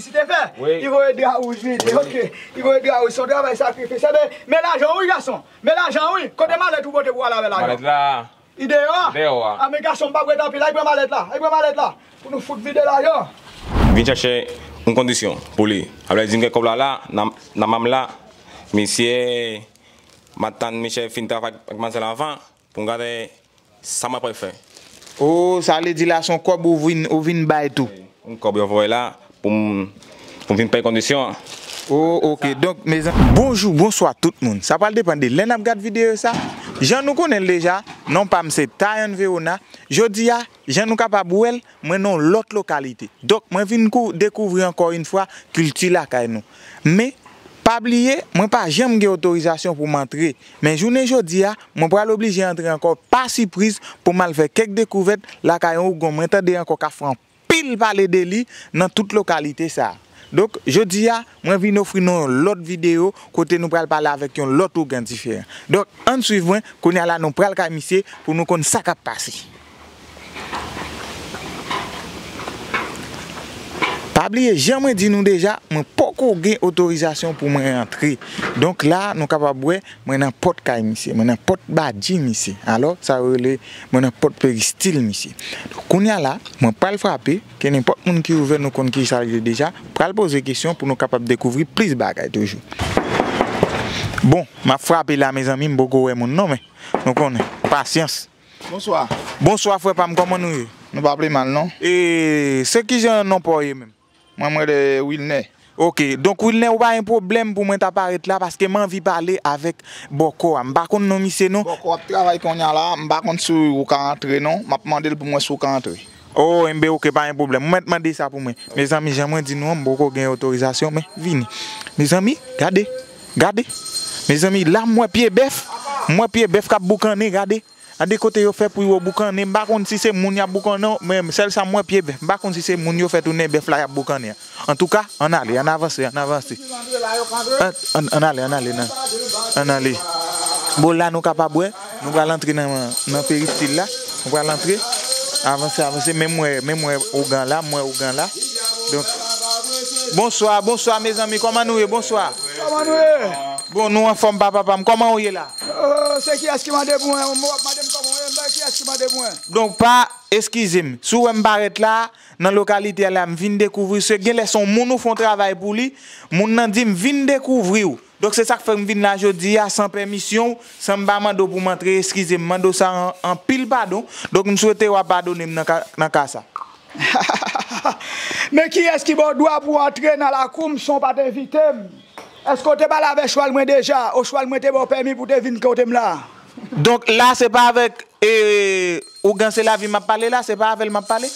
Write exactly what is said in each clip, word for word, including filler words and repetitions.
Si te fè, wi, li voye dra wouj vini, wi, oke. Li voye dra wouj, se yon travay sakrifis. Ebyen, men lajan wi, gason. Men lajan wi. Kote malèt ou pote pou al avè lajan? Malèt la. Li deyò a? Li deyò a. A, men gason, m p ap ret anpil. Al pran malèt la. Al pran malèt la. Pou nou fout vide lajan. Vin chèche yon kondisyon pou li. Sa vle di m gen kòb la la, nan, nan men m la. Misye, m ap tann misye fin travay ak manzè la anvan. Pou m gade sa mwen pral fè. O, sa vle di la se yon kòb ou vin, ou vin bay tou. Yon kòb yo voye la pou m, pou m vin peye kondisyon an. O, oke. Donk, mezanmi, bonjou, bonswa tout moun. Sa pral depann de lè n ap gad videyo sa. Jan nou konnen l deja, non pa m se Tayan Verona. Jodi a, jan nou kapab wè l, mwen nan yon lòt lokalite. Donk, mwen vin kou-, dekouvri ankò yon fwa kilti lakay nou. Men, pa bliye, mwen pa janm gen otorizasyon pou m antre. Men jounen jodi a, mwen pral oblije antre ankò pa sipriz pou m al fè kèk dekouvèt lakay yon ougan mwen tande ankò k ap fè anpil pale de li nan tout lokalite sa a. Donk, jodi a, mwen vin ofri nou yon lòt videyo kote nou pral pale avèk yon lòt ougan diferan. Donk, ann swiv mwen, kounye a la nou pral kay misye pou nou konn sa k ap pase. Pa bliye, jan mwen di nou deja, mwen poko gen otorizasyon pou mwen antre. Donk la, nou kapab wè, mwen nan pòt kay misye, mwen nan pòt badji misye. Alò, sa yo rele, mwen nan pòt peristil misye. Donk, kounye a la, mwen pral frape, ke nenpòt moun ki ouvè nou konn ki sa l ye deja, pral poze kesyon pou nou kapab dekouvri plis bagay toujou. Bon, m ap frape la, mezanmi, m poko wè moun non, men nou konnen. Pasyans. Bonswa. Bonswa, frè pa m, kòman nou ye? Nou pa pi mal, non. E se kijan non pa w ye menm? Mwen, mwen rele Wilner. Oke, donk Wilner, ou pa gen pwoblèm pou mwen ta parèt la, paske m anvi pale avèk bòkò a. M pa konn non misye, non. Bòkò ap travay kounye a la, m pa konn si w ka antre, non. M ap mande l pou mwen si w ka antre. O, enben, oke, pa gen pwoblèm. Ou mèt mande sa pou mwen. Mezanmi, jan mwen di nou an, m poko gen otorizasyon, men vini. Mezanmi, gade, gade. Mezanmi, la m wè pye bèf, m wè pye bèf k ap boukannen, gade. Gade kote yo fè pou yo boukannen. M pa konn si se moun y ap boukannen, men sèl sa m wè pye bèf. M pa konn si se moun yo fè tounen bèf la y ap boukannen an. Antouka, ann ale, ann avanse, ann avanse. Ann, ann, ann ale, ann ale, nan, ann ale. Bon, la nou kapab wè, nou pral antre nan, nan peristil la. Nou pral antre. Avanse, avanse. Men m wè, men m wè ougan la, m wè ougan la. Donk, bonswa, bonswa, mezanmi. Kòman nou ye? Bonswa. Kòman nou ye? Bon, nou anfòm, papa pa m. Kòman ou ye la? Oh, se kiyès ki mande pou mwen? Ou ap mande m kòman ou ye? M bay kiyès ki mande pou mwen? Donk, pa, eskize m. Si w wè m parèt la, nan lokalite a la, m vin dekouvri w. Se genlè se yon moun ou fè yon travay pou li, moun nan di m vin dekouvri w. Donk, se sa k fè m vin la jodi a, san pèmisyon w, san m pa mande w pou m antre, eskize m, mande w sa an, anpil padon. Donk, m swete w ap padone m nan ka, nan ka sa. Men kiyès ki ba w dwa pou w antre nan lakou m san w pa t envite m? Èske w te pale avèk chwal mwen deja? O chwal mwen te ba w pèmi pou w te vin kote m la? Donk la, se pa avèk, e, ougan Se Lavi m ap pale la, se pa avè l m ap pale?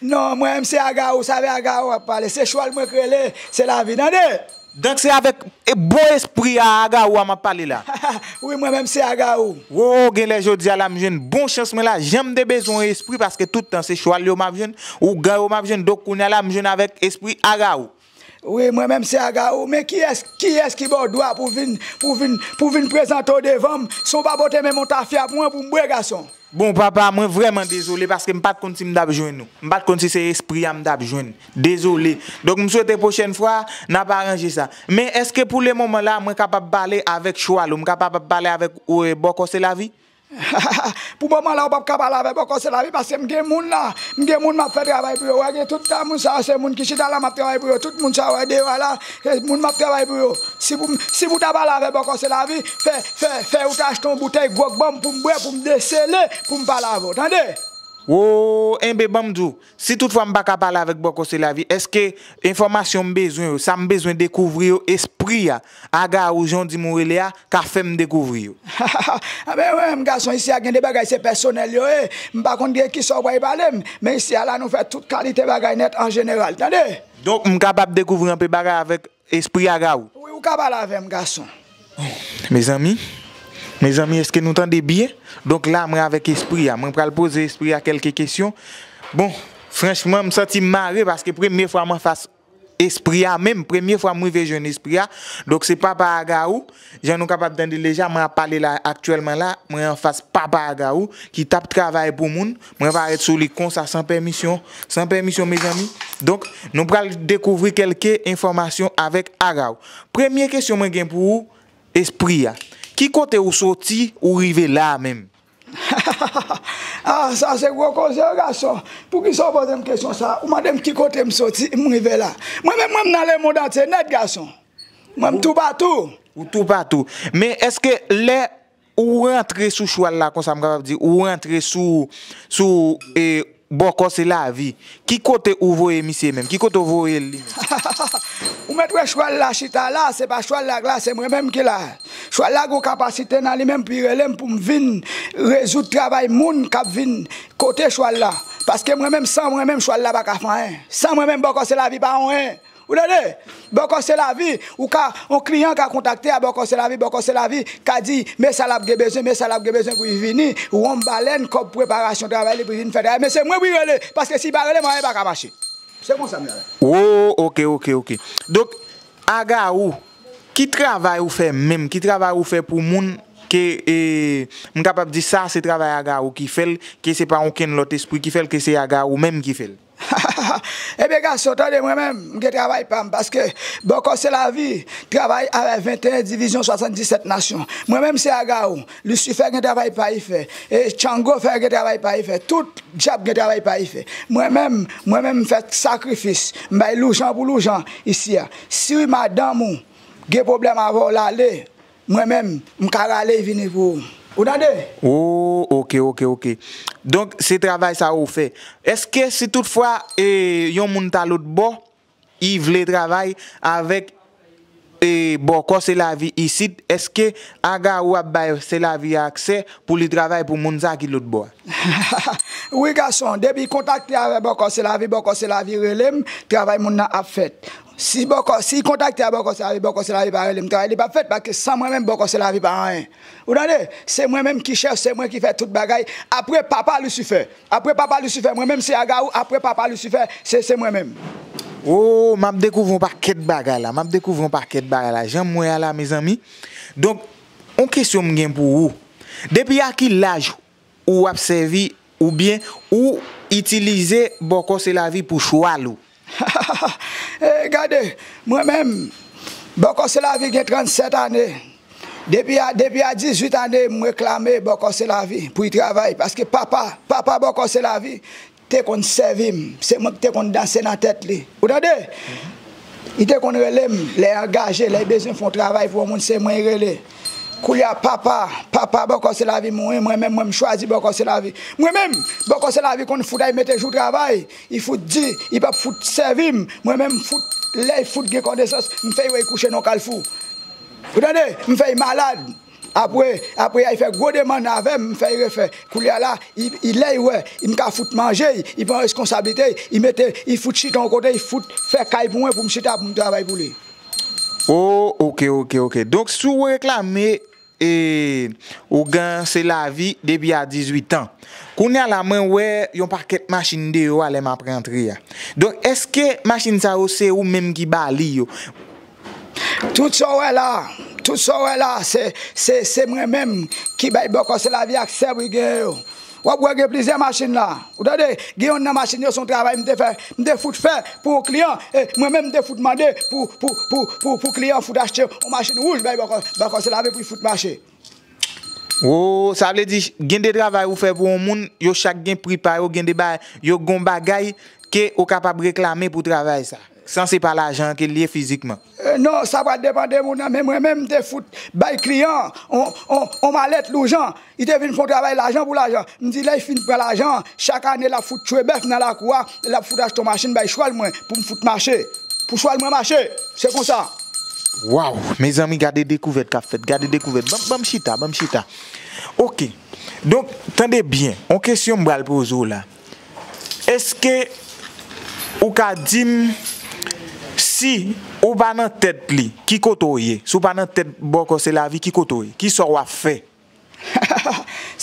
Non, mwen menm se Agawou, sa avè Agawou w ap pale. Se chwal mwen k rele Se Lavi, tande! Donk se avèk, e, bon espri a Agawou a m ap pale la. Wi, mwen menm se Agawou. Wo, genlè jodi a la m jwenn bon chans mwen la. Jan m te bezwen yon espri, paske tout tan se chwal yo m ap jwenn, ougan yo m ap jwenn. Donk kounye a la m jwenn avèk espri Agawou. Wi, mwen menm se Agawou. Men kiyès, kiyès ki ba w dwa pou vin, pou vin, pou vin prezante w devan m, san w pa pote menm yon tafya pou mwen pou m bwè, gason? Bon, papa, mwen vrèman dezole paske m pa t konn si m t ap jwenn ou. M pa t konn si se espri a m t ap jwenn. Dezole. Donk, m swete pwochèn fwa, n ap aranje sa. Men èske pou lemoman la, mwen kapab pale avèk chwal ou, m kapab pale avèk, e, bòkò Se Lavi? Pou moman la, ou p ap ka pale avèk bòkò Se Lavi paske m gen moun la. M gen moun m ap fè travay pou yo. Wè, gen tout tan moun sa yo, se moun ki chita la, m ap travay pou yo. Tout moun sa yo, wè, deyò a la, se moun m ap travay pou yo. Si pou m, si pou w ta pale avèk bòkò Se Lavi, fè, fè, fè ou ta achte yon boutèy gwòg ban m pou m bwè, pou m desele, pou m pale avè w. Tande? Wo, enben, ban m di w, si toutfwa m pa ka pale avèk bòkò Se Lavi, èske enfòmasyon m bezwen yo, sa m bezwen dekouvri yo, espri a, Agawou, jan w di m ou rele a, ka fè m dekouvri yo? Anben, wi, m gason, isi a gen de bagay se pèsonèl yo ye. M pa konn de kisa w pral pale m, men isi a la nou fè tout kalite bagay nèt an jeneral, tande? Donk, m kapab dekouvri anpe bagay avèk espri Agawou? Wi, ou ka pale avè m, gason. Mezanmi, mezanmi, èske nou tande byen? Donk la, mwen avèk espri a, mwen pral poze espri a kèlke kesyon. Bon, franchman, m santi m mare paske premye fwa m anfas Espri a menm, premye fwa m rive jwenn Espri a. Donk, se papa Agawou. Jan nou kapab tande l deja, mwen ap pale la aktyèlman la, mwen anfas papa Agawou ki t ap travay pou moun. Mwen parèt sou li konsa, san pèmisyon, san pèmisyon, mezanmi. Donk, nou pral dekouvri kèlke enfòmasyon avèk Agawou. Premye kesyon mwen gen pou ou, Espri a. Ki kote ou soti, ou rive la a menm? Ah, sa se gwo koze wi gason. Poukisa w poze m kesyon sa? Ou mande m ki kote m soti, m rive la. Mwen menm, mwen m nan lemond antye nèt gason. Mwen m toupatou. Ou toupatou. Men èske lè ou rantre sou chwal la konsa, m kapab di, ou rantre sou, sou e, bòkò se lavi, ki kote ou voye misye menm? Ki kote ou voye l li menm? Ou mèt wè chwal la chita la, se pa chwal la k la, se mwen menm ki la. Chwal la gon kapasite nan li menm pou l rele m pou m vin rezoud travay moun k ap vin kote chwal la. Paske mwen menm, san mwen menm, chwal la pa ka fè anyen. San mwen menm, bòkò se lavi pa anyen. Ou tande? Bòkò se lavi, ou ka, yon kliyan ka kontakte a bòkò se lavi, bòkò se lavi ka di, men sa l ap gen bezwen, men sa l ap gen bezwen pou l vini, wonm, balèn, kòb preparasyon travay li pou l vin fè travay. Men se mwen pou l rele, paske si l pa rele m, anyen pa ka mache. Se konsa m ye la. Oh, ok, ok, ok. Donk, Agawou, ki travay ou fè menm? Ki travay ou fè pou moun ke, e, m kapab di sa se travay Agawou ki fè l, ke se pa okenn lòt espri ki fè l, ke se Agawou menm ki fè l? Ebyen gason, tande mwen menm, m gen travay pa m, paske bòkò se lavi travay avèk venteyen divizyon, swasanndisèt nasyon. Mwen menm se Agawou, Lisifè gen travay pa l fè, e Tchango fè gen travay pa l fè, tout djab gen travay pa l fè. Mwen menm, mwen menm m fè sakrifis, m bay loujan pou loujan isi a. Si madanm ou gen pwoblèm avè w, l ale, mwen menm, m ka rale vini pou ou. Ou tande? Oh, ok, ok, ok. Donk, se travay sa ou fè. Èske si toutfwa e, yon moun ta lòtbò, li vle travay avèk e, bòkò se lavi isit, èske Agawou ap bay se lavi a aksè pou li travay pou moun sa ki lòtbò a? Wi gason, depi l kontakte avèk bòkò se lavi, bòkò se lavi rele m, travay moun nan ap fèt. Si bòkò, si l kontakte a bòkò se lavi, bòkò se lavi pa rele m, travay li p ap fèt, paske san mwen menm bòkò se lavi pa anyen. Ou tande? Se mwen menm ki chèf, se mwen ki fè tout bagay. Apre papa Lisifè. Apre papa Lisifè, mwen menm se Agawou, apre papa Lisifè, se, se mwen menm. Oh, m ap dekouvri yon pakèt bagay la, m ap dekouvri yon pakèt bagay la, jan m wè a la, mezanmi. Donk, yon kesyon m gen pou ou. Depi a ki laj ou ap sèvi oubyen ou itilize bòkò se lavi pou chwal ou? E, gade, mwen menm, bòkò se lavi gen trannsèt ane. Depi a, depi a dizuit ane, m reklame bòkò se lavi pou l travay. Paske papa, papa bòkò se lavi te konn sèvi m. Se mwen ki te konn danse nan tèt li. Ou tande? Li te konn rele m, lè l angaje, lè l bezwen fè yon travay pou yon moun, se mwen l rele. Koulye a papa, papa bòkò se lavi mouri, mwen menm, mwen m chwazi bòkò se lavi. Mwen menm, bòkò se lavi konn fout al mete jou travay, li fout di, li p ap fout sèvi m. Mwen menm, m fout, lè l fout gen konesans, m fè l wè l kouche nan yon kalfou. Ou tande? M fè l malad. Apre, apre, l fè gwo demann avè m, m fè l refè. Koulye a la, li, li, lè l wè m ka fout manje l, li pran reskonsablite l, li mete, li fout chita yon kote, li fout fè kay pou mwen pou m chita pou m travay pou li. Oh, ok, ok, ok. Donk, si w reklame e, ougan se lavi depi a dizuit an. Kounye a la, mwen wè yon pakèt machin deyò a lè m ap rantre a. Donk, èske machin sa yo se ou menm ki ba li yo? Tout sa w wè la, tout sa w wè la, se, se, se mwen menm ki bay bòkò se lavi aksè pou l genyen yo. W ap wè gen plizyè machin la. Ou tande? Gen yonn nan machin yo se yon travay m te fè, m te fout fè pou yon kliyan. E mwen menm m te fout mande pou, pou, pou, pou, pou kliyan fout achte yon machin wouj bay bòkò, bòkò se lavi pou l fout mache. Wo, sa vle di, gen de travay ou fè pou yon moun, yo chak gen pri pa yo, gen de bagay, yo gon bagay ke ou kapab reklame pou travay sa. San se pa lajan an ke l ye fizikman. E, non, sa pral depann de moun nan, men mwen menm, m te fout bay kliyan on, on, on malèt loujan. Li te vin fè yon travay lajan pou lajan. M di, lè l fin pran lajan an, chak ane, l ap fout tchwe bèf nan lakou a, l ap fout achte yon machin bay chwal mwen, pou m fout mache. Pou chwal mwen mache. Se konsa. Waw, mezanmi, gade dekouvèt k ap fèt, gade dekouvèt. Ban, ban m chita, ban m chita. Oke. Donk, tande byen, yon kesyon m pral poze w la. Èske ou ka di m si ou pa nan tèt li, ki kote w ye? Si w pa nan tèt Bòkò Se Lavi, ki kote w ye? Kisa w ap fè?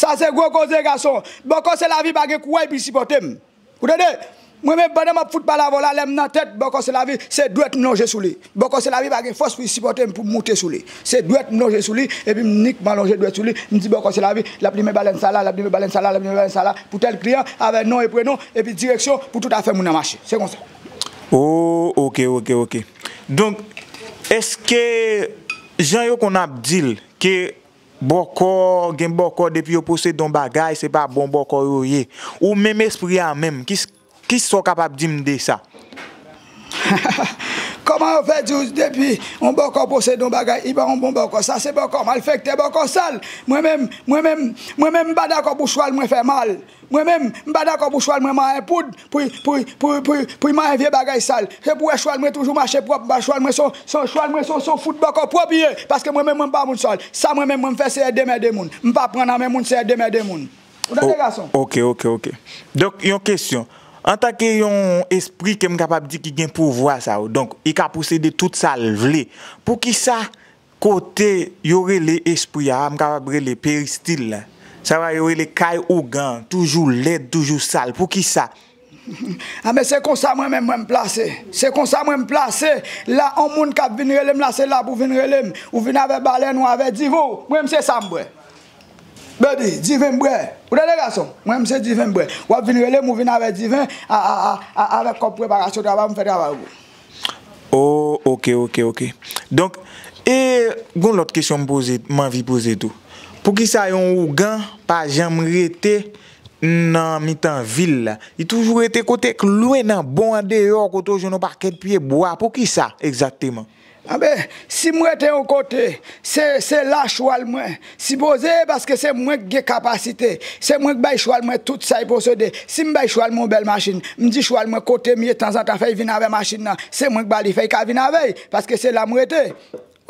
Sa se gwo koze, gason. Bòkò Se Lavi pa gen kouway pou l sipòte m. Ou tande? Mwen menm, pandan m ap fout pale avè w la, lè m nan tèt, Bòkò Se Lavi, se dwèt m lonje sou li. Bòkò Se Lavi pa gen fòs pou li sipòte m pou m moute sou li. Se dwèt m lonje sou li, epi m inikman lonje dwèt sou li, m di Bòkò Se Lavi, l ap limen balèn sa la, l ap limen balèn sa la, l ap limen balèn sa la, pou tèl kliyan, avè non e prenon, epi direksyon, pou tout afè moun nan mache. Se konsa. Oh, ok, ok, ok. Donk, èske jan yo konn ap di l ke bòkò, gen bòkò depi yo posede yon bagay, se pa bon bòkò yo ye. Ou menm espri a menm, ki, ki sa w kapab di m de sa? Kòman yo fè di w depi yon bòkò posede yon bagay, li pa yon bon bòkò? Sa se bòkò malfektè, bòkò sal. Mwen menm, mwen menm, mwen menm m pa dakò pou chwal mwen fè mal. Mwen menm, m pa dakò pou chwal mwen manyen poud, pou, pou, pou, pou, pou manyen vye bagay sal. Se pou wè chwal mwen toujou mache pwòp, m pa chwal mwen se yon, se yon, chwal mwen se yon, se yon fout bòkò pwòp li ye. Paske mwen menm, mwen pa moun sal. Sa mwen menm, mwen m fè, se ède m ède moun. M pa pran nan men moun, se ède m ède moun. Ou tande gason? Ok, ok, ok. Donk, yon kesyon. Antanke yon espri ke m kapab di ki gen pouvwa sa yo, donk, li ka posede tout sa l vle. Poukisa kote yo rele espri a, m kapab rele peristil la, sa va yo rele kay ougan, toujou lèd, toujou sal? Poukisa? Anben, se konsa mwen menm, mwen m plase. Se konsa mwen m plase. La, yon moun k ap vin rele m la, se la pou vin rele m. Ou vin avè balèn, ou avè diven w. Mwen menm, se sa m bwè. Baby, diven m bwè. Ou tande gason? Mwen menm, se diven m bwè. W ap vin rele m, ou vin avè diven, a, a, a, a, avèk kòb preparasyon travay, m fè travay ou. Oh, ok, ok, ok. Donk, e gon lòt kesyon m poze, m anvi poze tou. Poukisa yon ougan pa janm rete nan mitan vil la? Li toujou rete kote k lwen nan bon andeyò, kote w jwenn yon pakèt pye bwa. Poukisa egzakteman? Anben, si m rete yon kote, se, se la chwal mwen sipoze ye, paske se mwen k gen kapasite. Se mwen k bay chwal mwen tout sa l posede. Si m bay chwal mwen yon bèl machin, m di chwal mwen kote m ye, tanzantan fè l vin avè machin nan. Se mwen k ba li, fè l ka vin avè l, paske se la m rete.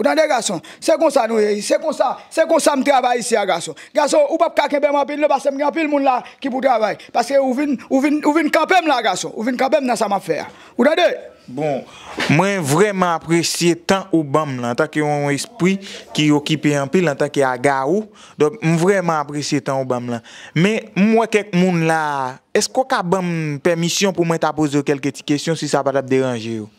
Ou tande gason? Se konsa nou ye, se konsa, se konsa m travay isi a gason. Gason, ou p ap ka kenbe m anpil non, paske m gen anpil moun la ki pou travay. Paske ou vin, ou vin, ou vin kanpe m la gason, ou vin kanpe m nan sa m ap fè a. Ou tande? Bon, mwen vrèman apresye tan ou ban m lan, antanke yon espri ki okipe anpil, antanke agawou. Donk, m vrèman apresye tan ou ban m lan. Men, m wè kèk moun la, èske w ka ban m pèmisyon pou mwen ta poze w kèlke ti kesyon si sa pa t ap deranje w?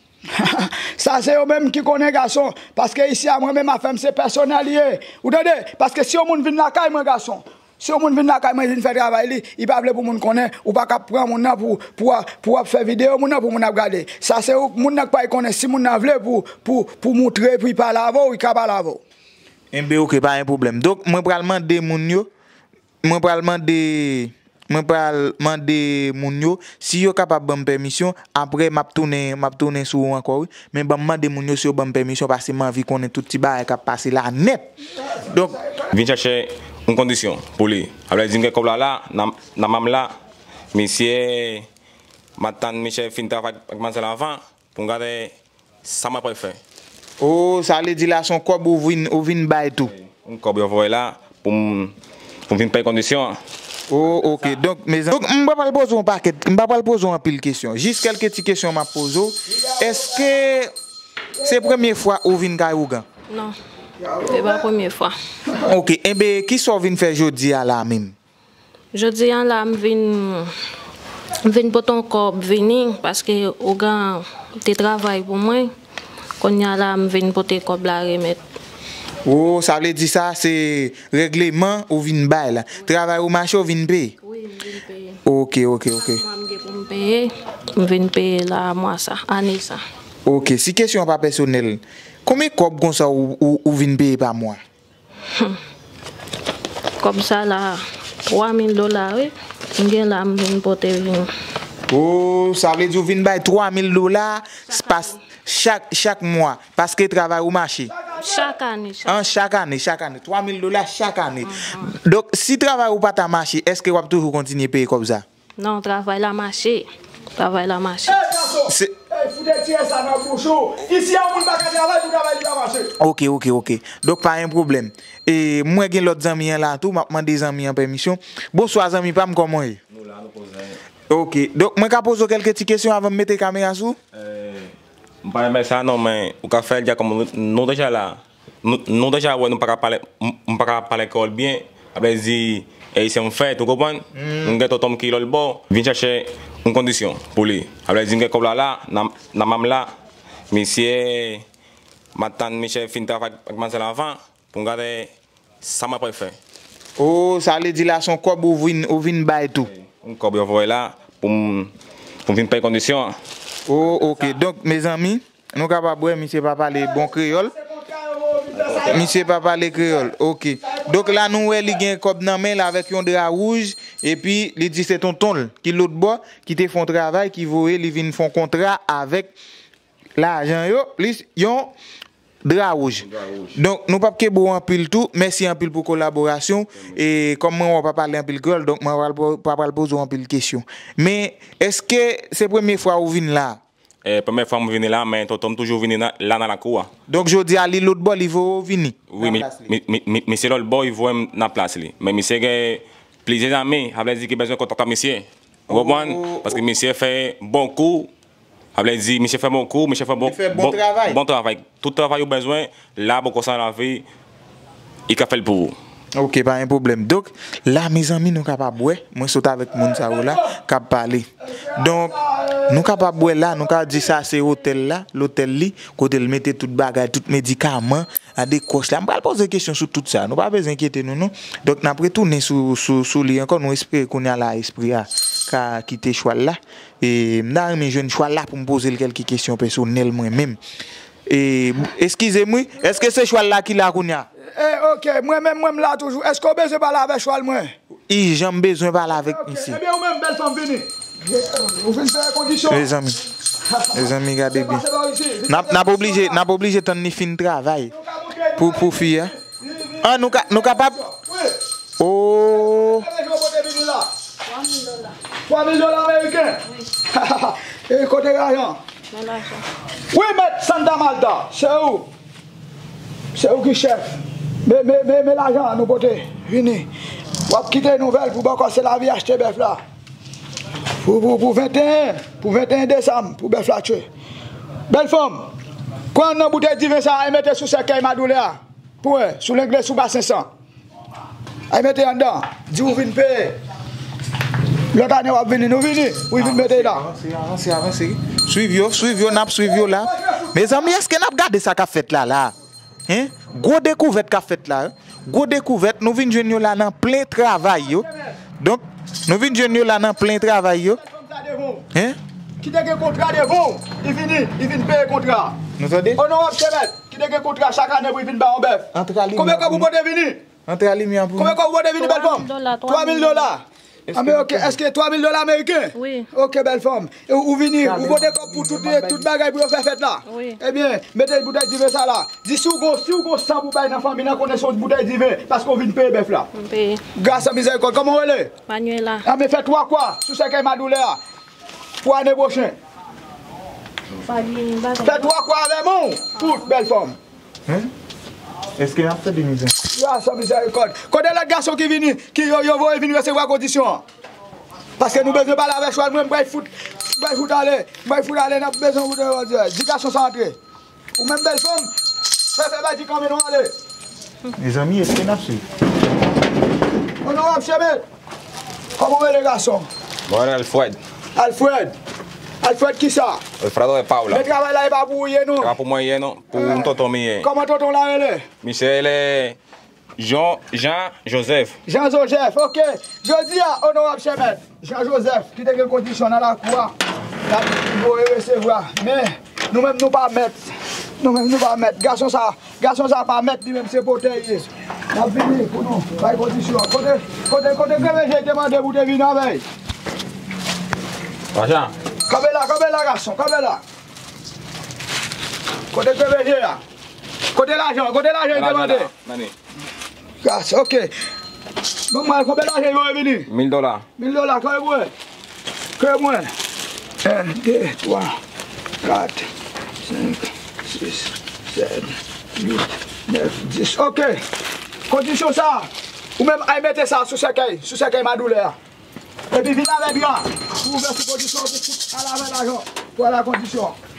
Sa se yo menm ki konnen gason, paske isi a mwen menm afè m se pèsonèl li ye. Ou tande? Paske si yon moun vin lakay mwen gason, si yon moun vin lakay mwen vin fè travay li, li pa vle pou moun konnen, ou pa ka pran moun nan pou, pou, pou w ap fè videyo moun nan pou moun ap gade. Sa se ou, moun nan k pral konnen si moun nan vle pou, pou, pou moutre, pou li pale avè w, li ka pale avè w. Enben, ok, pa gen pwoblèm. Donk, mwen pral mande moun yo, mwen pral mande, mwen pral mande moun yo si yo kapab ban m pèmisyon. Apre, m ap tounen, m ap tounen sou ou ankò, wi. Men ban m mande moun yo si yo ban m pèmisyon, paske m anvi konnen tout ti bagay k ap pase la nèt. Donk, vin chèche yon kondisyon pou li. Apre, di m gen kòb la la, nan, nan men m la, misye, m ap tann misye fin travay ak manzèl anvan, pou m gade sa mwen pral fè. Oh, sa vle di la se yon kòb ou vin, ou vin bay tou? Yon kòb yo voye la pou m, pou m vin peye kondisyon an. Oh, ok. Donk, mezanmi, donk, m pa pral poze w yon pakèt, m pa pral poze w anpil kesyon. Jis kèlke ti kesyon m ap poze w. Èske se premye fwa ou vin kay ougan? Non, se pa premye fwa. Ok. Enben, kisa w vin fè jodi a la menm? Jodi a la, m vin, m vin pote yon kòb vini, paske ougan te travay pou mwen. Kounye a la, m vin pote kòb la remèt. Oh, sa vle di sa, se règleman ou vin bay la. Travay ou mache, ou vin peye? Wi, m vin peye. Ok, ok, ok. Chak mwa m gen pou m peye, m vin peye la mwa sa, ane sa. Ok, si kesyon an pa pèsonèl, konbyen kòb konsa ou, ou, ou vin peye pa mwa? Kòb sa la, twa mil dola wi, m gen la m vin pote vini. Oh, sa vle di ou vin bay twa mil dola chak, chak mwa, paske travay ou mache? Chak ane, chak ane. An, chak ane, chak ane. Twa mil dola chak ane. Donk, si travay ou pa ta mache, èske w ap toujou kontinye peye kòb sa? Non, travay la mache. Travay la mache. Ey gason! Ey, fout retire sa nan bouch ou! Isi a yon moun pa ka travay pou travay li pa mache. Ok, ok, ok. Donk pa gen pwoblèm. E m wè gen lòt zanmi an la tou, m ap mande zanmi an pèmisyon. Bonswa zanmi pa m, kòman w ye? Nou la, nou poze. Ok, donk mwen ka poze w kèlke ti kesyon avan m mete kamera sou ou? M pa renmen sa non, men ou ka fè l dja kòm nou, nou deja la. Nou, nou deja wè nou pa ka pale, m, m pa ka pale kreyòl byen, sa vle di, e, se yon fèt, ou konprann? M gen tonton m ki lòt bò. Vin chèche Yon kondisyon pou li. Sa vle di m gen kòb la la, nan, nan men m la, misye, m ap tann misye fin travay ak manzè la anvan, pou m gade sa mwen pral fè. O, sa vle di la se yon kòb ou vin, ou vin bay tou. Yon kòb yo voye la, pou m, pou m vin peye kondisyon an. O, oke. Donk, mezanmi, nou kapab wè, misye pa pale bon kreyòl. Misye pa pale kreyòl. Oke. Donk, la, nou wè li gen kòb nan men l avèk yon dra wouj, epi li di se tonton l ki lòt bò, ki te fè yon travay, ki voye li vin fè yon kontra avèk lajan yo, plis yon dra wouj. Dra wouj. Donk, nou p ap kenbe w anpil tou. Mèsi anpil pou kolaborasyon. E kòm mwen wè w pa pale anpil kreyòl, donk mwen pral po-, pa pral poze w anpil kesyon. Men, èske se premye fwa ou vin la? E, premye fwa m vini la, men tonton m toujou vini nan, la nan lakou a. Donk, jodi a, li lòt bò, li voye w vini nan plas li? Wi, mi, mi, mi, mi, misye lòt bò, li voye m nan plas li. Men misye gen plizyè zanmi, sa vle di ki bezwen kontak ak misye. Ou konprann? O. Paske misye fè bon kou. Sa vle di, misye fè bon kou, misye fè bon, bon, bon travay. Bon travay. Tout travay ou bezwen, la, bon konsa nan lavi, li ka fè l pou ou. Oke, pa gen pwoblèm. Donk, la, mezanmi, nou kapab wè, mwen sot avèk moun sa yo la, k ap pale. Donk, nou kapab wè la, nou ka di sa se otèl la, lotèl li, kote l mete tout bagay, tout medikaman, a de kòch la. M pral poze kesyon sou tout sa. Nou pa bezwen enkyete nou, non. Donk, n ap retounen sou, sou, sou li ankò. Nou espere kounye a la, espri a ka kite chwal la. E, m ta renmen jwenn chwal la pou m poze l kèlke kesyon pèsonèl mwen menm. E, eskize m, wi. Èske se chwal la ki la kounye a? E, oke. Mwen menm, mwen, m la toujou. Èske w bezwen pale avèk chwal mwen? Ijan, m bezwen pale avèk misye. Ebyen, ou menm, bèl fanm, vini. Ou vin fè kondisyon. Mezanmi. Mezanmi, gade byen. N ap, n ap oblije, n ap oblije tann li fin travay pou, pou fi a. An, nou ka, nou kapab? O. Twa mil dola ameriken. E kote lajan? Wi, mèt Santa Malta, se ou. Se ou ki chèf. Men, men, men, men lajan an nou pote. Vini. W ap kite nouvèl pou bòkò se lavi achte bèf la. Pou, pou, pou venteyen, pou venteyen desanm, pou bèf la tchwe. Bèl fanm, pran nan boutèy diven sa a e mete sou sèkèy madoulè a. Pou wè, sou lengle, sou basen san. Ay mete anndan, di ou vin peye. Lòt ane w ap vini, nou vini, ou vin mete la. Avanse, avanse, avanse. Swiv yo, swiv yo, n ap swiv yo la. Mezanmi, èske n ap gade sa k ap fèt la, la? Hen? Gwo dekouvèt k ap fèt la, wi. Gwo dekouvèt, nou vin jwenn yo la nan plen travay yo. Donk, nou vin jwenn yo la nan plen travay yo. Hen? Ki te gen kontra devan w, li vini, li vin peye kontra. Nou tande? Onorab Chemèt, ki te gen kontra chak ane pou li vin ba yon bèf. Konbyen kòb ou pote vini? Antre a limyè an pou nou. Konbyen kòb ou pote vini, bèl fanm? Twa mil dola. Twa mil dola. Twa mil dola. Anben, oke, èske twa mil dola ameriken? Wi. Oke, bèl fanm. E ou vini, ou pote kòb pou tout, tout bagay pou yo fè fèt la? Wi. Ebyen, mete boutèy diven sa la. Di si w gon, si w gon san pou bay nan fanmi nan, konnen se yon boutèy diven, paske w vin peye bèf la. M peye. Gras an mizèrikòd. Kòman w rele? Manuela. Anben, fè twa kwa sou sèkèy madoulè a pou ane pwochen. Fè twa kwa avè men w. Tout, bèl fanm. Hen? Èske n ap fè de mizè? Yo a san mizèrikòd. Kote lòt gason ki vini, ki yo, yo voye vin resevwa kondisyon an? Paske nou bezwen pale avèk chwal mwen, m pral fout, m pral fout ale, m pral fout ale, n ap bezwen fout ale. Di gason sa antre. Ou menm bèl fanm, fè, fè bay di kanmenn ou ale. Mezanmi, èske n ap swiv? Onorab Chemèt. Kòman w rele gason? Mwen rele Alfred. Alfred? Alfred kisa? Alfredo de Paula. Men travay la e pa pou ou ye non. E pa pou mwen ye non. Pou tonton m ye. Kòman tonton w la rele? Misye rele Jean, Jean Joseph. Jean Joseph, oke. Jodi a, onorab Chemèt, Jean Joseph, ki te gen kondisyon nan lakou a, l ap voye resevwa. Men, nou menm nou pa mèt. Nou menm nou pa mèt. Gason sa, Gason sa pa mèt li menm, se pote l ye. N ap vini pou nou bay kondisyon. Kote, kote, kote K V G te mande pou te vin avè l? Kanpe la, kanpe la, gason, kanpe la. Kote K V G a? Kote lajan, kote lajan li te mande? Lajan la, mande. Gras, oke. Bon, mwen, konbyen lajan yo vini? Mil dola. Mil dola, kòb mwen. Kòb mwen. En, de, twa, kat, senk, sis, sèt, uit, nèf, dis. Oke. Kondisyon sa, ou menm ay mete sa sou sèkèy, sou sèkèy madoulè a. Epi vin avè dra pou ouvè sou kondisyon pou fout al avè lajan pou al a kondisyon.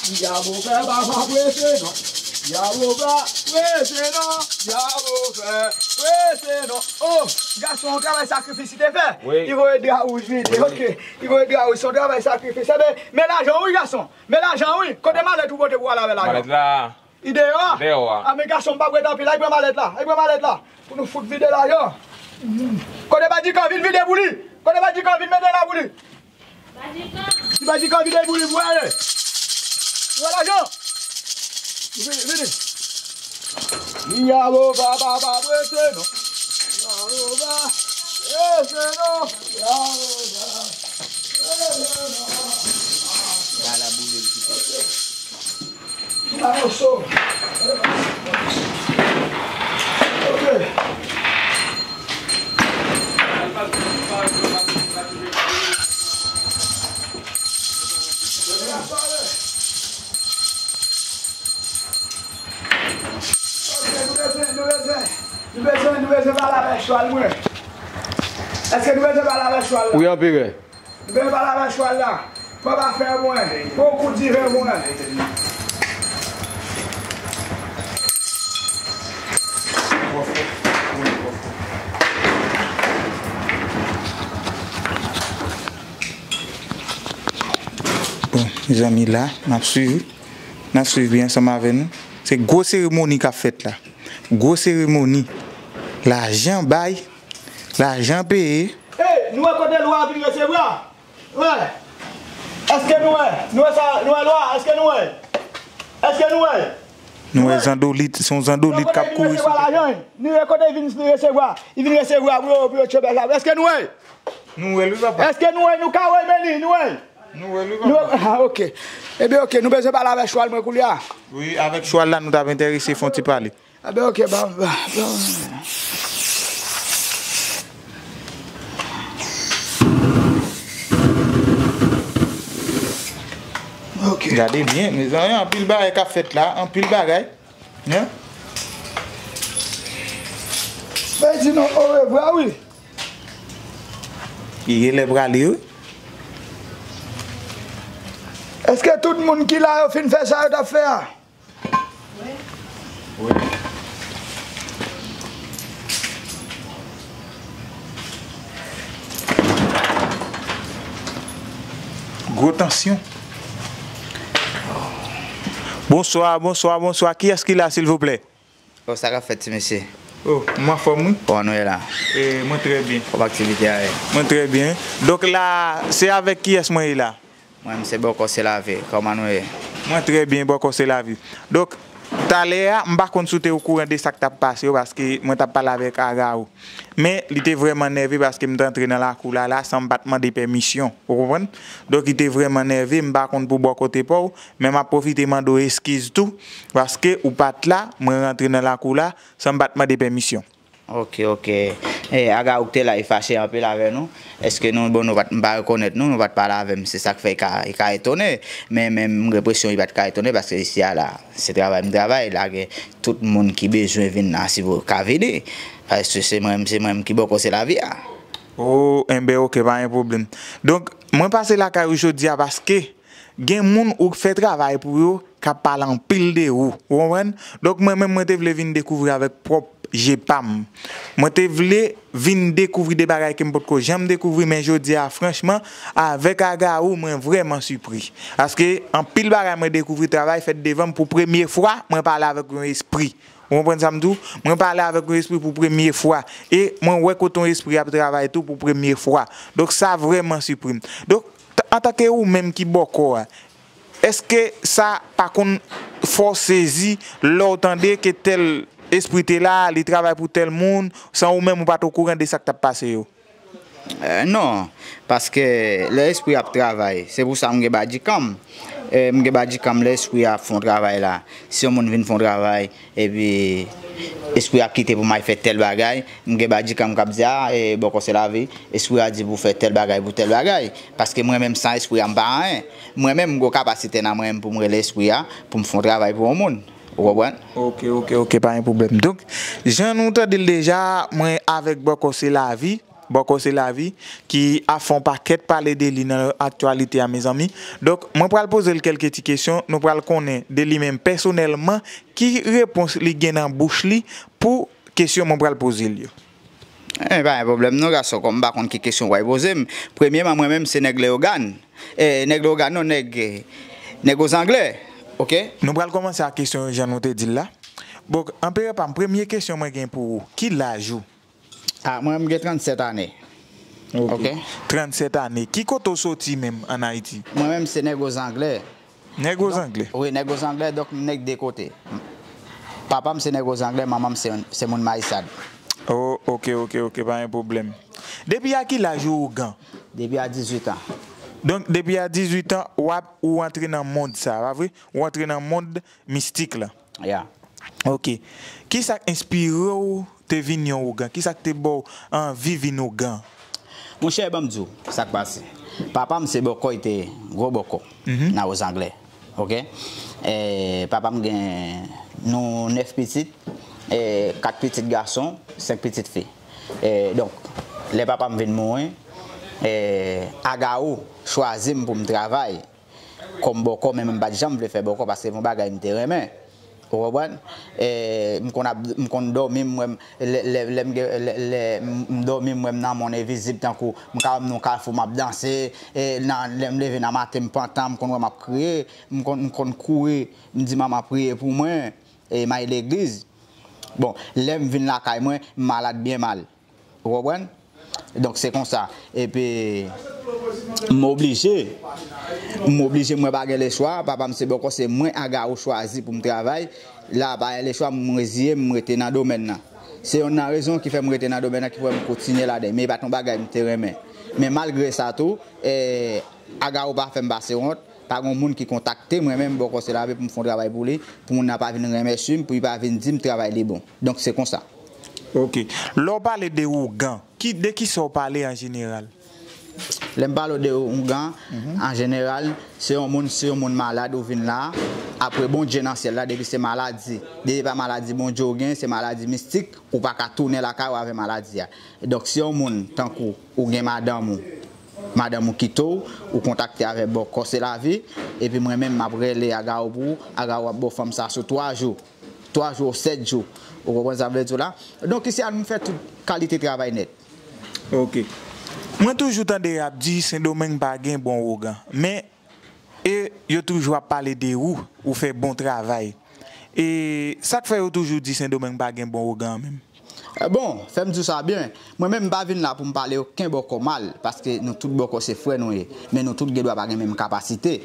Dyabo fè pa pa prese non. Dyabo pa prese non. Dyabo fè. Prese non. Oh, gason, yon travay sakrifis li te fè. Wi. Li voye dra wouj vide. Wi. Ok. Li voye dra wouj, se yon travay sakrifis. Ebyen, men lajan wi, gason. Men lajan wi. Kote malèt ou pote pou al avè lajan? Malèt la. Li deyò a? Deyò a. A, men gason, m p ap ret anpil. Al pran malèt la. Al pran malèt la. Pou nou fout vide lajan. Kote Badikan, vin vide pou li. Kote Badikan, vin mete la pou li. Ti Badikan vide pou li pou ale. Ou wè lajan? Vini, vini. Yahova, papa, prese non. Yahova, prese non. Yahova, prese non. Ba la boule l pito. Ti mawoso. Ok. Ok, nou bezwen, nou bezwen, nou bezwen, nou bezwen pale avèk chwal mwen. Èske nou bezwen pale avèk chwal la? Wi, anperè. Mwen pa la nan chwal la. Papa fè mwen. Bon kout diven mwen. Bon, mezanmi, la, n ap swiv. N ap swiv li ansanm avè nou. Se gwo seremoni k ap fèt la. Gwo seremoni. Lajan bay. Lajan peye. Ey, nou wè kote lwa a vin resevwa? Wè. Èske nou wè? Nou wè sa, nou wè lwa a? Èske nou wè? Èske nou wè? Nou wè zandolit, se yon zandolit k ap kouri sou tèt. Nou wè kote vin resevwa lajan, nou wè kote vin resevwa. Li vin resevwa pou yo, pou yo tchobèl la. Èske nou wè? Nou wè l wi, papa. Èske nou wè? Nou ka wè men li, nou wè? Nou wè l wi, papa. Ah, ok. Ebyen, ok, nou bezwen pale avèk chwal mwen koulye a. Wi, avèk chwal la, nou t ap enterese fè yon ti pale. Enben, ok, ban, ban, ban. Ok. Gade byen, mezanmi, anpil bagay k ap fèt la, anpil bagay. Hein? Bay di nou orevwa, wi. Li genlè prale, wi. Èske tout moun ki la yo fin fè sa yo t ap fè a? Wi. Gwo tansyon. Bonswa, bonswa, bonswa. Kiyès ki la, silvouplè? Oh, sa k ap fèt, ti mesye? Oh, m anfòm, wi. Kòman nou ye la? E, mwen trè byen. Kòman aktivite a ye? Mwen trè byen. Donk la, se avèk kiyès mwen ye la? Mwen menm se Bòkò Selavi. Kòman nou ye? Mwen trè byen, Bòkò Selavi. Donk, talè a, m pa konn si w te okouran de sa k t ap pase yo, paske mwen t ap pale avèk Agawou. Men, li te vrèman nève paske m te antre nan lakou la, la, san m pa t mande pèmisyon. Ou konprann? Donk, li te vrèman nève, m pa konn pou bò kote pa w, men m ap pwofite mande w eskiz tou, paske ou pa t la, mwen rantre nan lakou la, san m pa t mande pèmisyon. Ok, ok. E, Agawou k te la, li fache anpil avè nou. Èske nou, bon, nou pa t, m pa rekonèt nou, nou pa t pale avè m, se sa k fè li ka, li ka etone. Men, men m gen enpresyon li pa t ka etone, paske isi a la, se travay m travay, la gen tout moun ki bezwen vin asivo ka vini. Paske se mwen, se mwen menm ki Bòkò Selavi a. Oh, enben, ok, pa gen pwoblèm. Donk, mwen pase lakay ou jodi a paske gen moun ou fè travay pou yo k ap pale anpil de ou. Ou konprann? Donk, mwen menm, mwen te vle vin dekouvri avèk pwòp je pa m. Mwen te vle vin dekouvri de bagay ke m potko janm dekouvri, men jodi a, franchman, avèk Agawou, mwen vrèman sipri. Paske anpil bagay mwen dekouvri, travay fèt devan m pou premye fwa, mwen pale avèk yon espri. Ou konprann sa m di w? Mwen pale avèk yon espri pou premye fwa. E mwen wè kote yon espri ap travay tou pou premye fwa. Donk, sa vrèman sipri m. Donk, t-, antanke ou menm ki bòkò a, èske sa pa konn fè w sezi lè w tande ke tèl espri te la, li travay pou tèl moun, san ou menm ou pa t okouran de sa k t ap pase yo? Eh, non, paske lè espri ap travay, se pou sa m gen badikanm. Eh, m gen badikanm lè espri ap fè yon travay la. Si yon moun vin fè yon travay, epi espri ap kite pou m al fè tèl bagay, m gen badikanm k ap di, "Ah, eh, Bòkò Selavi, espri a di pou fè tèl bagay, pou tèl bagay." Paske mwen menm san espri a, m pa anyen. Mwen menm, m gen kapasite nan mwen menm pou m rele espri a, pou m fè yon travay pou yon moun. Ou konprann? Ok, ok, ok, pa gen pwoblèm. Donk, jan nou tande l deja, mwen avèk Bòkò Selavi, Bòkò Selavi, ki ap fè yon pakèt pale de li nan aktyalite a, mezanmi. Donk, mwen pral poze l kèlke ti kesyon, nou pral konnen de li menm pèsonèlman, ki repons li gen nan bouch li pou kesyon mwen pral poze l yo. E pa gen pwoblèm non gason, kòm m pa konn ki kesyon w pral poze m. Premyeman, mwen menm se nèg Leyogàn. E, nèg Leyogàn non, nèg, nèg Ozanglè. Oke? Nou pral kòmanse ak kesyon yo jan nou te di l la. Bon, Anperè pa m, premye kesyon mwen gen pou ou, ki laj ou? A, mwen menm m gen trannsèt ane. Oke. Trannsèt ane. Ki kote w soti menm ann Ayiti? Mwen menm se nèg Ozanglè. Nèg Ozanglè? Wi, nèg Ozanglè, donk m nèg de kote. Papa m se nèg Ozanglè, manman m se, se moun Mayisad. Oh, oke, oke, oke, pa gen pwoblèm. Depi a ki laj ou ougan? Depi a dizuit an. Donk, depi a dizuit an, w ap, ou antre nan mond sa, pa vre? Ou antre nan mond mistik la. Ya. Oke. Kisa k enspire w te vin yon ougan? Kisa k te ba w anvi vin ougan? Monchè, ban m di w sa k pase. Papa m se bòkò, li te gwo bòkò nan Ozanglè. Oke? E, papa m gen, nou nèf pitit, e, kat pitit gason, senk pitit fi. E, donk, lè papa m vin mouri, e, Agawou chwazi m pou m travay kòm bòkò, men mwen m pa t janm vle fè bòkò paske se yon bagay m te renmen. Ou konprann? E, m konn ap, m konn dòmi, m wè m, lè, lè, lè m gen, lè, lè m dòmi, m wè m nan mond envizib, tankou m ka wè m nan kafou, m ap danse, e, nan, lè m leve nan maten, m pantan, m konn wè m ap kriye, m konn, m konn kouri, m di manman priye pou mwen, e, m al legliz. Bon, lè m vin lakay mwen, m malad byen mal. Ou konprann? Donk, se konsa. Epi, m oblije. M oblije, mwen pa gen lechwa. Papa m se bòkò, se mwen Agawou chwazi pou m travay. La, pa gen lechwa, m reziye m, m rete nan domèn nan. Se yonn nan rezon ki fè m rete nan domèn nan, ki fè m kontinye ladan l. Men e pa t yon bagay m te renmen. Men malgre sa tou, e, Agawou pa fè m pase wont. Pa gen moun ki kontakte mwen menm bò Kòselavi pou m fè yon travay pou li, pou moun nan pa vin remèsye m, pou li pa vin di m travay li bon. Donk, se konsa. Ok. Lè w pale de ougan, ki, de kisa w pale an jeneral? Lè m pale w de ougan, an jeneral, se yon moun, si yon moun malad, ou vin la, apre Bondye nan syèl la, depi se maladi, depi pa maladi Bondye ou gen, se maladi mistik, ou pa ka tounen lakay ou avè maladi a. Donk, si yon moun, tankou, ou gen madanm ou, madanm ou kite w, ou kontakte avè bò Kòselavi, epi mwen menm, m ap rele Agawou pou ou, Agawou ap ba w fanm sa sou twa jou. Twa jou ou sèt jou. Ou konprann sa m vle di w la? Donk, isi a, nou fè tout kalite travay nèt. Ok. Mwen toujou tande y ap di Sendomeng pa gen bon ougan. Men, e yo toujou ap pale de ou, ou fè bon travay. E sa k fè yo toujou di Sendomeng pa gen bon ougan menm? Bon, fè m di w sa byen. Mwen menm, m pa vin la pou m pale okenn bòkò mal, paske nou tout bòkò se frè nou ye. Men nou tout gen dwa pa gen menm kapasite.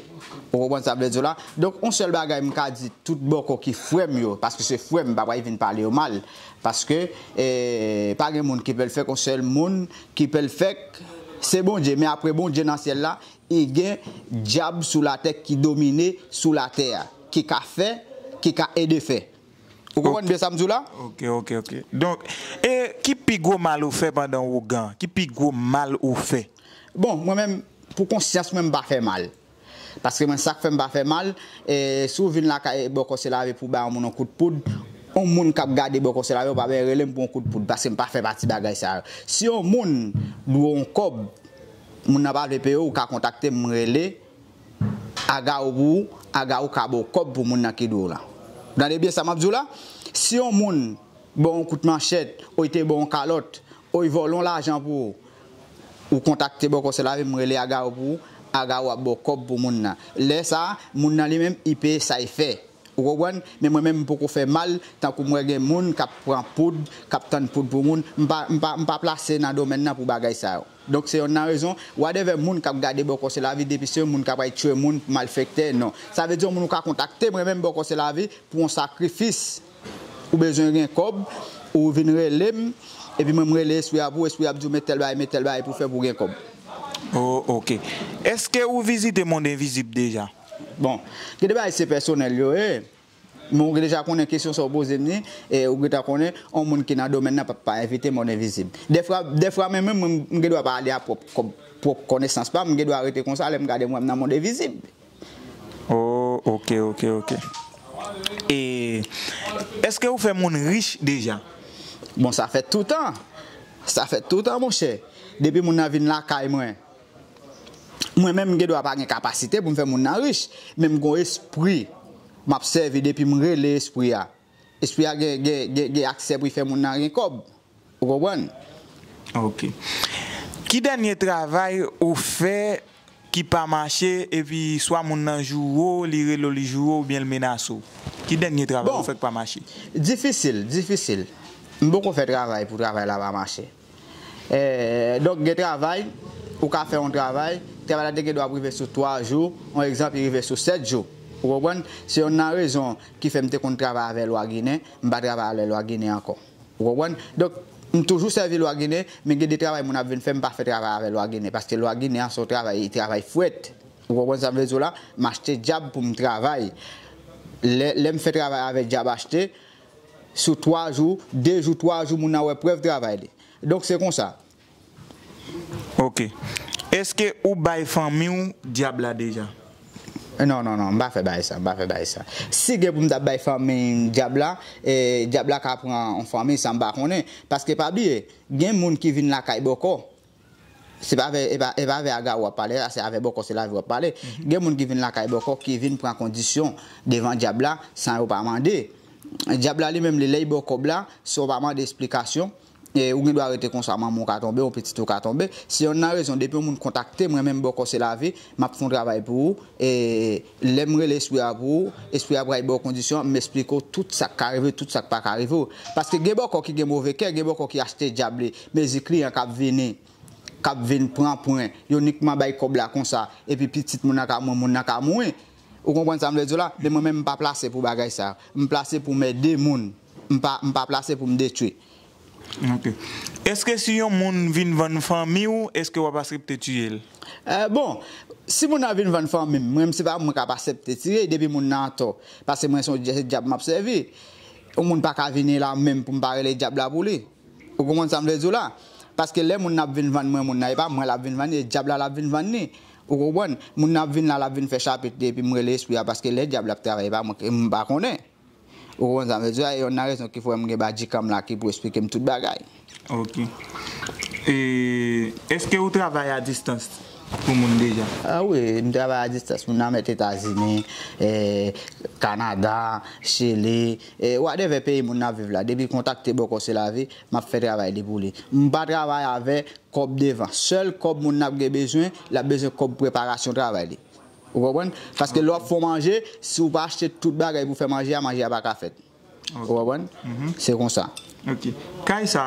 Ou konprann sa m vle di w la? Donk, yon sèl bagay m ka di tout bòkò ki frè m yo, paske se frè m, m pa pral vin pale yo mal. Paske, e, pa gen moun ki pèfèk, yon sèl moun ki pèfèk, se Bondye. Men apre Bondye nan syèl la, e gen dyab sou latè ki domine sou latè a, ki ka fè, ki ka ede fè. Ou konprann byen sa m di w la? Ok, ok, ok. Donk, e ki pi gwo mal ou fè pandan ougan? Ki pi gwo mal ou fè? Bon, mwen menm, pou konsyans mwen, m pa fè mal. Paske mwen, sa k fè m pa fè mal, e, si w vin lakay bò Kòselavi pou bay yon moun yon kout poud, yon moun k ap gade bò Kòselavi, ou pa bezwen rele m pou yon kout poud, paske m pa fè pati bagay sa yo. Si yon moun dwe w yon kòb, moun nan pa vle peye w, ou ka kontakte m, m rele Agawou pou ou, Agawou ka ba w kòb pou moun nan ki dwe w la. Ou tande byen sa m ap di w la? Si yon moun ba w yon kout manchèt, oy te ba w yon kalòt, oy vòlè yon lajan pou ou, ou kontakte bò Kòselavi, m rele Agawou pou ou, Agawou ap ba w kòb pou moun nan. Lè sa a, moun nan li menm, li peye sa l fè. Ou konprann? Men mwen menm, m poko fè mal, tankou m wè gen moun k ap pran poud, k ap tann poud pou moun, m pa, m pa, m pa plase nan domèn nan pou bagay sa yo. Donk, se yonn nan rezon, whatever moun k ap gade bò Kòselavi, depi se yon moun k ap al tchwe moun, malfektè, non. Sa vle di yon moun ou ka kontakte mwen menm bò Kòselavi pou yon sakrifis. Ou bezwen gen kòb, ou vin rele m, epi mwen m rele espri a pou ou, espri a ap di w met tèl bagay, met tèl bagay pou w fè pou w gen kòb. Oh, ok. Èske ou vizite mond envizib deja? Bon, gen de bagay se pèsonèl yo ye. Men ou deja konnen kesyon sa w poze m ni, e ou gentan konnen, yon moun ki nan domèn nan p ap pa envite mond envizib. Dèfwa, dèfwa menm mwen, mwen, m gen dwa pa ale a pwòp, pwòp konesans pa m, m gen dwa rete konsa, lè m gade m wè m nan mond envizib. Oh, ok, ok, ok. E èske ou fè moun rich deja? Bon, sa fèt toutan. Sa fèt toutan, monchè. Depi moun nan vin lakay mwen, mwen menm, m gen dwa pa gen kapasite pou m fè moun nan rich, men m gon espri m ap sèvi depi m rele espri a. Espri a gen, gen, gen, gen aksè pou l fè moun nan gen kòb. Ou konprann? Ok. Ki dènye travay ou fè ki pa mache epi swa moun nan joure w, li rele w, li joure w oubyen l menase w? Ki dènye travay ou fè ki pa mache? Difisil, difisil. M poko fè travay pou travay la pa mache. Eh, donk, gen travay, ou ka fè yon travay, travay la te gen dwa ap rive sou twa jou, yon egzanp, li rive sou sèt jou. Ou konprann? Se yonn nan rezon ki fè m te konn travay avè Lwa Ginen, m pa travay avè Lwa Ginen ankò. Ou konprann? Donk, m toujou sèvi Lwa Ginen, men gen de travay moun ap vin fè, m pa fè travay avè Lwa Ginen, paske Lwa Ginen an se yon travay, li travay frèt. Ou konprann sa m vle di w la? M achte djab pou m travay. Lè, lè m fè travay avè djab achte, sou twa jou, de jou, twa jou, moun nan wè prèv travay li. Donk, se konsa. Ok. Èske ou bay fanmi w dyab la deja? Non, non, non, m pa fè bagay sa, m pa fè bagay sa. Si gen pou m t ap bay fanmi m dyab la, e, dyab la ka pran yon fanmi, sa m pa konnen. Paske pa bliye, gen moun ki vin lakay bòkò. Se pa avè, e pa, e pa avè Agawou w ap pale, se avè bòkò se lavi w ap pale. Gen moun ki vin lakay bòkò, ki vin pran kondisyon devan dyab la, san yo pa mande. Dyab la li menm, li lè l ba w kòb la, san w pa mande esplikasyon, e, ou gen dwa rete konsa, manman w ka tonbe, yon pitit ou ka tonbe. Se yonn nan rezon, depi yon moun kontakte mwen, menm bòkò se lavi, m ap fè yon travay pou ou, e, lè m rele espri a pou ou, espri a pral ba w kondisyon, m esplike w tout sa k ka rive, tout sa k pa ka rive w. Paske gen bòkò ki gen move kè, gen bòkò ki achte dyab li, mezi kliyan k ap vini, k ap vin pran pwen, yo nikman bay kòb la konsa, epi pitit moun nan ka mouri, moun nan ka mouri. Ou konprann sa m vle di w la? Men mwen menm, m pa plase pou bagay sa. M plase pou m ede moun. M pa, m pa plase pou m detwi. Ok. Èske si yon moun vin vann fanmi w, èske w ap aksepte tiye l? Eh, bon, si moun nan vin vann fanmi m, mwen menm se pa mwen k ap aksepte tiye, depi moun nan antò. Paske mwen se yon dye-, dyab m ap sèvi. Yon moun pa ka vini la menm pou m pa rele dyab la pou li. Ou konprann sa m vle di w la? Paske lè moun nan ap vin vann mwen, moun nan, e pa mwen l ap vin vann li, e dyab la l ap vin vann li. Ou konprann? Moun nan ap vin la, l ap vin fè chapit li, epi m rele espri a, paske lè dyab la ap travay, e pa mwen, m pa konnen. Ou konprann sa m vle di w la? E yonn nan rezon ki fè m gen badjikanm la ki pou esplike m tout bagay. Ok. E, èske ou travay a distans pou moun deja? Ah wi, m travay a distans. Moun nan mèt Etazini, e, Kanada, Chili, e, whatever peyi moun nan ap viv la. Depi kontakte bòkò se lavi, m ap fè travay li pou li. M pa travay avè kòb devan. Sèl kòb moun nan ap gen bezwen, l ap bezwen kòb preparasyon travay li. Ou konprann? Paske lè w ap fè w manje, si w pa achte tout bagay pou fè manje a, manje a pa ka fèt. Ou konprann? Se konsa. Ok. Kay sa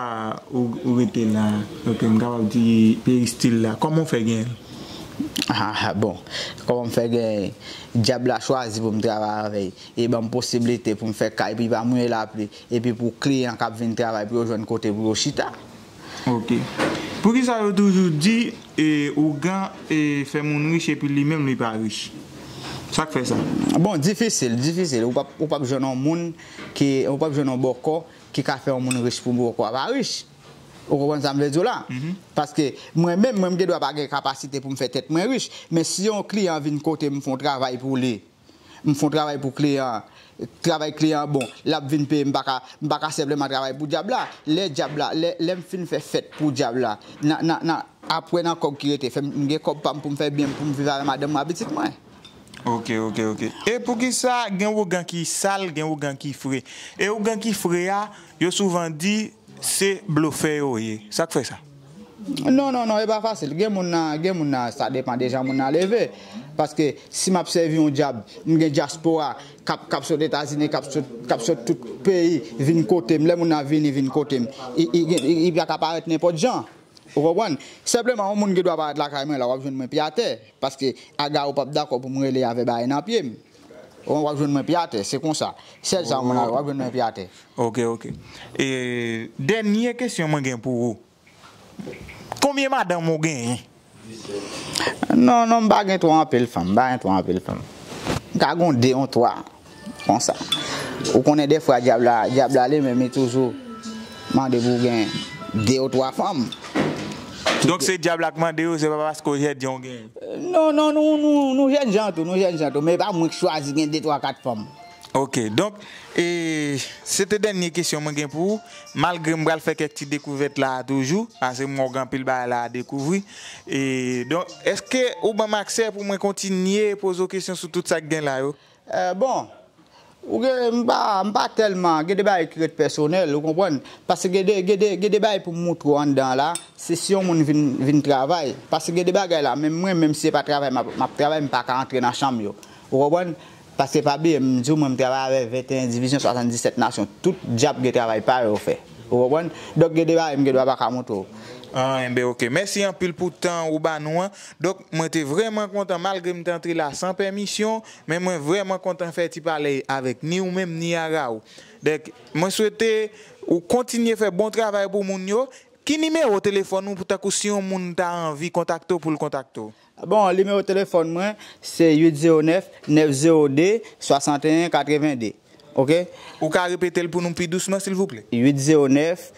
ou, ou rete la, ok, m kapab di peristil la, kòman w fè genyen l? Ah, bon. Kòman m fè genyen? Dyab la chwazi pou m travay avè l. E ban m posiblite pou m fè kay, pou li pa mouye lapli. Epi pou kliyan k ap vin travay, pou yo jwenn kote pou yo chita. Ok. Poukisa yo toujou di, e, ougan, e, fè moun rich epi li menm li pa rich? Sa k fè sa? Bon, difisil, difisil. Ou p ap, ou p ap jwenn yon moun ki, ou p ap jwenn yon bòkò ki ka fè yon moun rich pou bòkò a pa rich. Ou konprann sa m vle di w la? Paske mwen menm, mwen m gen dwa pa gen kapasite pou m fè tèt mwen rich, men si yon kliyan vin kote m, m fè yon travay pou li, m fè yon travay pou kliyan an, travay kliyan an bon, l ap vin peye m, m pa ka, m pa ka senpleman travay pou dyab la. Lè dyab la, lè, lè m fin fè fèt pou dyab la, nan, nan, nan, apre nan kòb ki rete, fè m, m gen kòb pa m pou m fè byen m, pou m viv avè madanm mwen ak pitit mwen. Ok, ok, ok. E poukisa gen ougan ki sal, gen ougan ki fre? E ougan ki fre a, yo souvan di se blofè yo ye. Sa k fè sa? Non, non, non, e pa fasil. Gen moun nan, gen moun nan, sa depann de jan moun nan leve. Paske si m ap sèvi yon dyab, m gen dyaspora k ap, k ap sot Etazini, k ap sot, k ap sot tout peyi, vin kote m. Lè moun nan vini, vin kote m, i, i, i, i pa ka parèt nenpòt jan. Ou konprann? Senpleman, yon moun gen dwa parèt lakay mwen la, w ap jwenn mwen pye atè. Paske Agawou p ap dakò pou m rele avè bagay nan pye m. Ou konprann? W ap jwenn mwen pye atè, se konsa. Sèl sa, w ap jwenn mwen pye atè. Ok, ok. E, dènye kesyon mwen gen pou ou. Konbyen madanm ou genyen? Non, non, m pa gen twò anpil fanm, m pa gen twò anpil fanm. M ka gon de, yon twa, konsa. Ou konnen dèfwa dyab la, dyab la li menm li toujou mande pou w gen de ou twa fanm. Donk se dyab la k mande yo, se pa paske w jènjan w genyen? Non, non, nou, nou, nou jènjan tou, nou jènjan tou, men e pa mwen k chwazi gen de, twa, kat fanm. Ok, donk, e, se te dènye kesyon mwen gen pou ou. Malgre m pral fè kèk ti dekouvèt la a toujou, paske m wè w gen anpil bagay la a dekouvri. E, donk, èske ou ban m aksè pou mwen kontinye poze w kesyon sou tout sa k gen la yo? Eh, bon, Ou gen, m pa, m pa tèlman, gen de bagay ki ret pèsonèl, ou konprann? Paske gen de, gen de, gen de bagay pou m moutre w anndan la, se si yon moun vin, vin travay. Paske gen de bagay la, menm mwen, menm si se pa travay m ap, m ap travay, m pa ka antre nan chanm yo. Ou konprann? Paske pa bliye, m di w, mwen, m travay avèk venteyen divizyon, swasanndisèt nasyon. Tout djab gen travay pa yo fè. Ou konprann? Donk, gen de bagay, m gen dwa pa ka moutre w. Ah, enben, oke. Mèsi anpil pou tan ou ba nou an. Donk, mwen te vrèman kontan, malgre m te antre la san pèmisyon, men mwen vrèman kontan fè ti pale avèk ni ou menm, ni Araou. Donk, mwen swete ou kontinye fè bon travay pou moun yo. Ki nimewo telefòn ou pou tankou si yon moun ta anvi kontakte w pou l kontakte w? Bon, nimewo telefòn mwen, se uit zewo nèf, nèf zewo de, swasanteyen katreven de. Oke? Ou ka repete l pou nou pi dousman, silvouplè? Uit zewo nèf,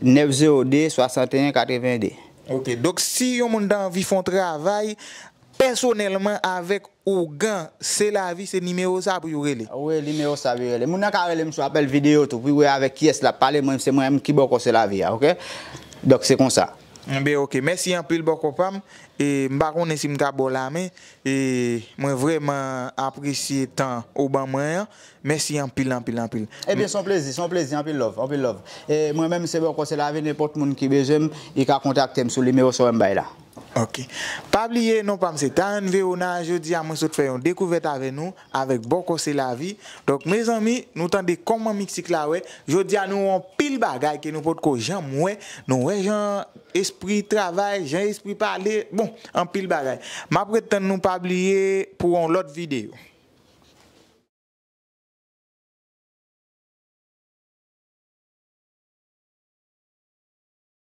nèf zewo de, swasanteyen katreven de. Oke. Donk, si yon moun ta anvi fè yon travay pèsonèlman avèk Ougan Selavi, se nimewo sa pou yo rele. Wi, nimewo sa pou yo rele. Moun nan ka rele m sou apèl videyo tou, pou yo wè avèk kiyès l ap pale, mwen, se mwen menm ki bòkò Selavi a, oke? Donk, se konsa. Enben, oke. Mèsi anpil, bòkò pa m. E m pa konnen si m ka ba w lamen. E mwen vrèman apresye tan ou ban mwen an. Mèsi anpil, anpil, anpil. Ebyen, se yon plezi, se yon plezi, anpil love, anpil love. E mwen menm, se bòkò Selavi, nenpòt moun ki bezwen m, li ka kontakte m sou nimewo sa w wè m bay la. Oke. Pa bliye, non pa m se Taran Verona. Jodi a, mwen sot fè yon dekouvèt avè nou, avèk Bòkò Selavi. Donk, mezanmi, nou tande kòman miksik la wè. Jodi a, nou wè yon pil bagay ke nou potko janm wè. Nou wè jan espri travay, jan espri pale. Bon, anpil bagay. M ap ret tann nou, pa bliye, pou yon lòt videyo.